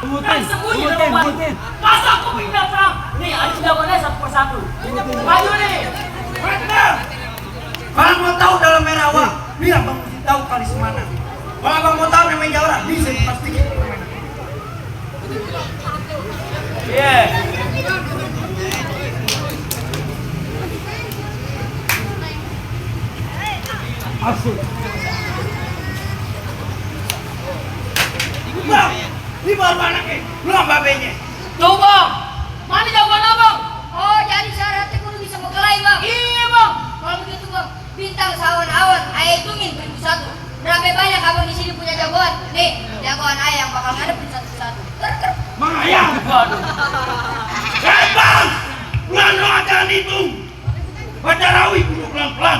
Sembunyi dalam balik. Masa aku pindah perang? Nih, ada jawabannya satu persatu. Maju nih. Kalau mau tahu dalam Merawa, biar bang mesti tahu kali semana. Kalau bang mau tahu namanya Jawara, bisa dipastikan. Iya. Asik. Bang, ini baru anaknya, belum babenya. Tuh bang, mana jawaban abang? Oh, jadi syaratnya kudu bisa berkelahi, Bang. Iya bang. Kalau begitu, Bang, bintang sawan-awan, ayah hitungin 1001. Berapa banyak abang di sini punya jagoan? Nih, jagoan ayah yang bakal ngadepin satu-satu. Mang ayah. Waduh. Bang, bulan doa jangan dihitung. Baca rawi dulu pelan-pelan.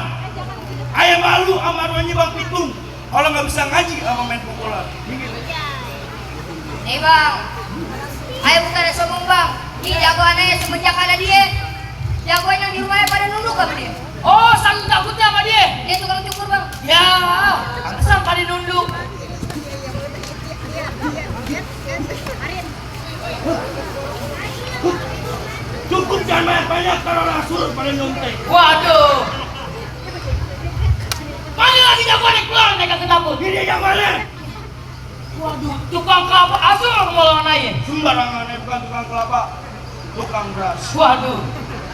Ayah malu sama doanya Bang Pitung. Kalau nggak bisa ngaji sama main pukulan. Nih, Bang. Ayah bukan sombong, Bang. Ini jagoan ayah semenjak ada dia. Jagoan yang di rumahnya pada nunduk sama dia. Oh, saking takutnya sama dia. Dia tukang cukur, Bang. Ya, sampai nunduk. Cukup jangan banyak-banyak kalau surut pada nyontek. Waduh. Mana lagi jagoan yang keluar mereka ketakut? Ini jagoannya. Waduh, tukang kelapa asal aku malah naik. Sembarangan bukan tukang kelapa, tukang beras. Waduh.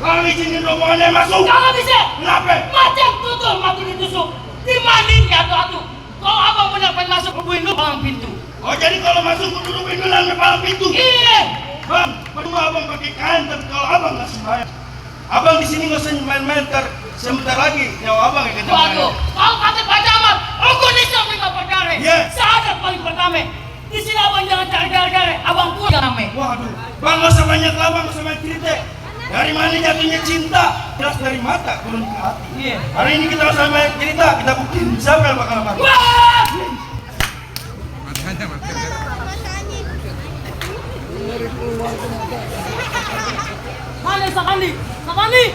Kalau izinin rombongannya masuk. Jangan bisa. Kenapa? Macam tutul mati ditusuk. Dimanding atu-atu. Kalau abang benar pengen masuk ke window palang pintu. Oh jadi kalau masuk kudu dulu dan palang pintu. Iya. Bang, perlu abang pakai kain, tapi kalau abang nggak sembahyang, abang di sini nggak usah main-main, sebentar lagi nyawa abang yang kejar. Waduh, kau kata Pak Camat, aku nisam dengan perkara. Iya. Sahabat paling pertama. Di sini abang jangan cari gara-gara, abang pun jangan rame. Waduh, bang nggak usah banyak lah, bang nggak usah banyak cerita. Dari mana jatuhnya cinta? Jelas dari mata turun ke hati. Iya. Hari ini kita nggak usah banyak cerita, kita buktiin siapa yang bakal mati. Wah! Mana Sakandi? Sakandi!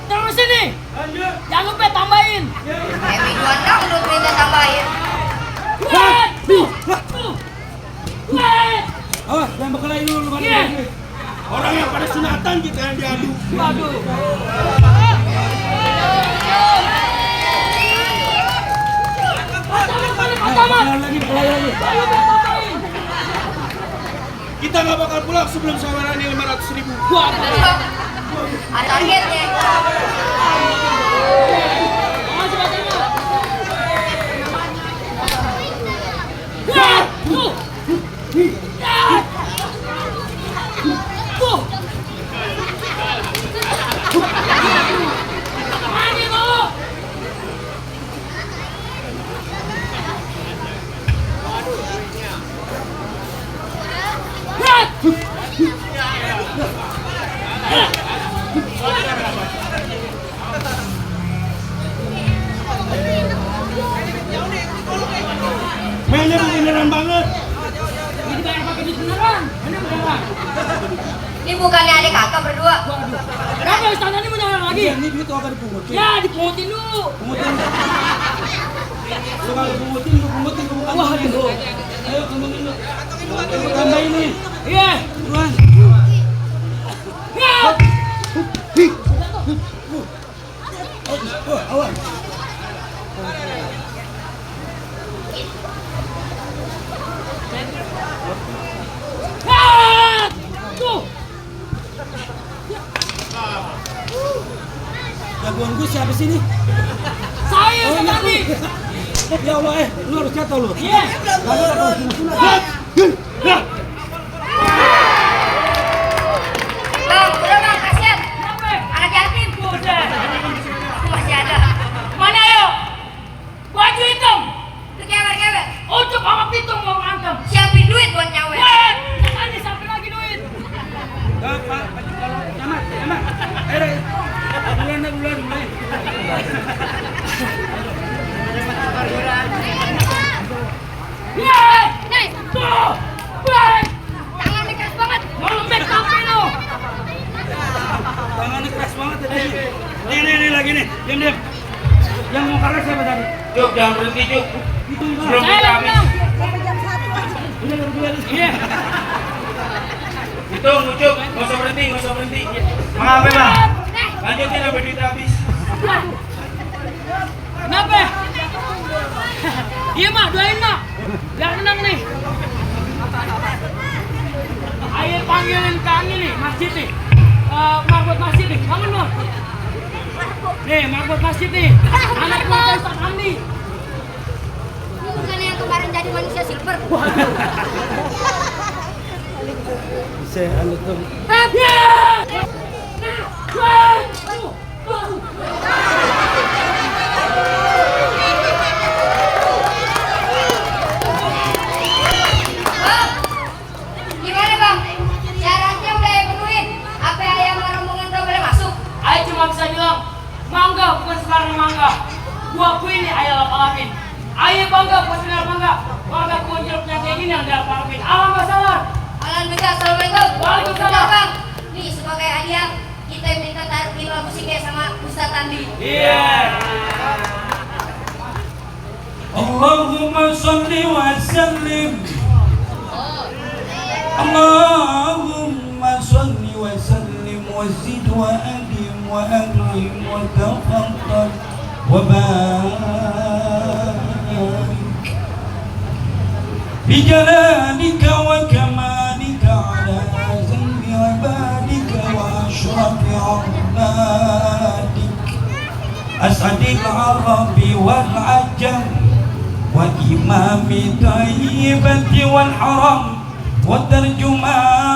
Terus sini! Jangan lupa tambahin! Mingguan dangdut minta tambahin. Wait! Wait! Awas, jangan berkelahi dulu. Orang yang pada sunatan kita yang diadu. Waduh! Kita nggak bakal pulang sebelum sawarannya 500.000. Waduh! Targetnya. Mainnya beneran banget. Ini bayar pakai duit beneran. Ini beneran. Ini bukannya adik kakak berdua. Kenapa istana ini menyerang lagi? Ini duit apa dipungutin? Ya, dipungutin dulu. Pungutin. Lu kalau pungutin, lu pungutin. Wah, aduh. Ayo pungutin lu. Tambah ini. Iya. Buruan. Ya. Awas. Tuh. Jagoan gue siapa sih ini? Saya Sakandi. Ya Allah, lu harus jatuh lu. Iya. Bang, udah bang, kasihan. Kenapa? Anak yatim. Udah. Masih ada. Mana ayo? Baju hitam. Lu kewer-kewer. Untuk sama pitung mau antem. Siapin duit buat nyawer. Weh, Sakandi sampai lagi duit. Camat. Bulan. Weh, tuh. Weh, Tangannya keras banget. mau lembek sampai lo. Tangannya keras banget ya. Nih lagi nih. Diam. Yang mau kalah siapa tadi? Cuk, jangan berhenti Cuk. Itu Belum Saya habis. bilang. Udah berdua nih. Iya. Hitung, ucup, nggak usah berhenti, nggak usah berhenti. Mengapa bang? Lanjutin sampai duit habis. Kenapa? Iya mak, doain mak. Biar menang nih. Ayo panggilin kami nih, masjid nih. Marbot masjid nih, bangun loh. Nih, marbot masjid nih. Anak keluarga Ustaz Hamdi. Ini bukan yang kemarin jadi manusia silver. Saya anu tuh. Gimana bang? Syaratnya udah penuhin. Apa ayam rombongan udah boleh masuk? Ayo cuma bisa bilang, mangga bukan sembarang mangga. Gua akui nih ayah lapalapin. Ayo bangga, bukan sembarang bangga. Warga kunjil punya kayak gini yang dilapalapin. Alhamdulillah. Alhamdulillah, assalamualaikum. Waalaikumsalam. Bang, nih sebagai hadiah kita minta taruh lima musik ya sama Ustaz Andi. Iya. Allahumma salli wa sallim. Allahumma salli wa sallim wa zid wa adim wa akrim wa tafaddal wa barik bi jalalika wa kamalika ala zambi ibadika wa ashrafi ibadik as'adil arabi wal ajam wa imami tayyibati wal haram wa tarjuman